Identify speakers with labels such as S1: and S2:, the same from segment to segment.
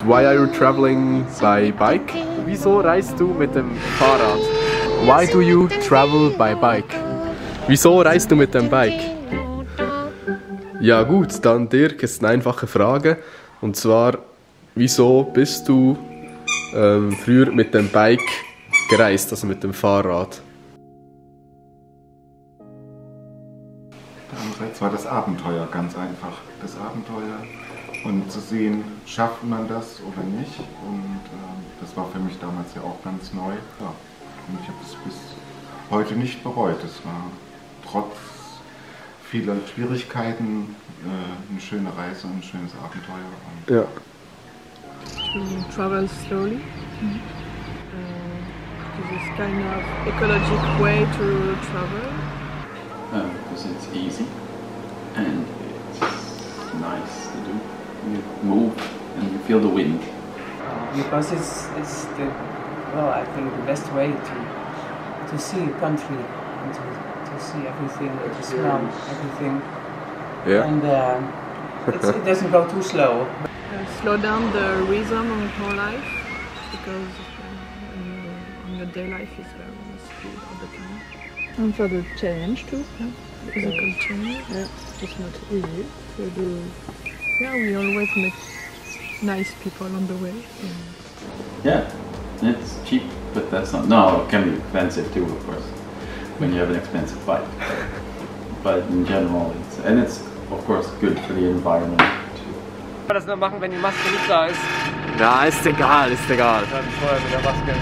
S1: Why are you traveling by bike? Wieso reist du mit dem Fahrrad? Why do you travel by bike? Wieso reist du mit dem Bike? Ja gut, dann Dirk, ist eine einfache Frage. Und zwar, wieso bist du früher mit dem Bike gereist, also mit dem Fahrrad?
S2: Andererseits war das Abenteuer ganz einfach. Das Abenteuer und zu sehen, schafft man das oder nicht. Und das war für mich damals ja auch ganz neu. Ja. Und ich habe es bis heute nicht bereut. Es war trotz vieler Schwierigkeiten eine schöne Reise und ein schönes Abenteuer. Und
S1: Ja.
S3: To travel slowly. This is kind of ecologic way to travel.
S4: Because it's easy and it's nice to do. You move and you feel the wind.
S5: Because it's the, well, I think the best way to see a country and to see everything, to smell everything.
S1: Yeah.
S5: And it doesn't go too slow.
S3: Slow down the rhythm of our life because on your day life is very speed all the time. And for the challenge too, physical challenge. Yeah, it's not easy to do. Yeah, we always meet nice people on the way.
S4: Yeah, it's cheap, but that's not. No, it can be expensive too, of course, when you have an expensive bike. But in general, it's of course good for the environment too.
S6: Kann man das nur machen, wenn die Maske nicht da ist?
S1: Na, ist egal, ist egal.
S6: Dann vorher mit der Maske.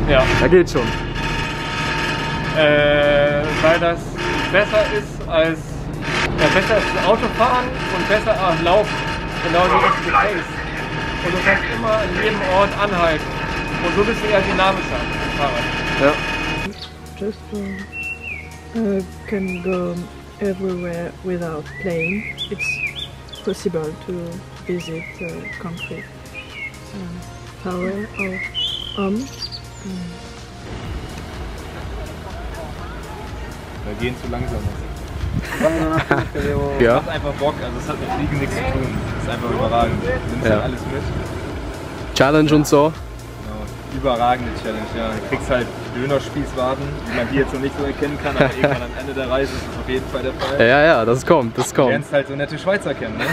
S6: Ja.
S1: Da geht schon.
S6: Weil das besser ist als Autofahren und besser als Laufen. Genau die richtige Pace. Und du kannst immer an jedem Ort anhalten. Und so bist du eher dynamischer im Fahrrad.
S1: Ja.
S3: Just can go everywhere without plane. It's possible to visit country far away or home.
S7: Wir gehen zu langsam.
S1: Ja.
S7: Macht einfach Bock, also es hat mit Fliegen nichts zu tun. Es ist einfach überragend. Du nimmst halt alles mit.
S1: Challenge und so.
S7: Genau. Überragende Challenge, ja. Du kriegst halt Dönerspießwaden, wie man die jetzt noch nicht so erkennen kann, aber irgendwann am Ende der Reise ist das auf jeden Fall der Fall.
S1: Ja, ja, das kommt, das kommt.
S7: Du lernst halt so nette Schweizer kennen, ne?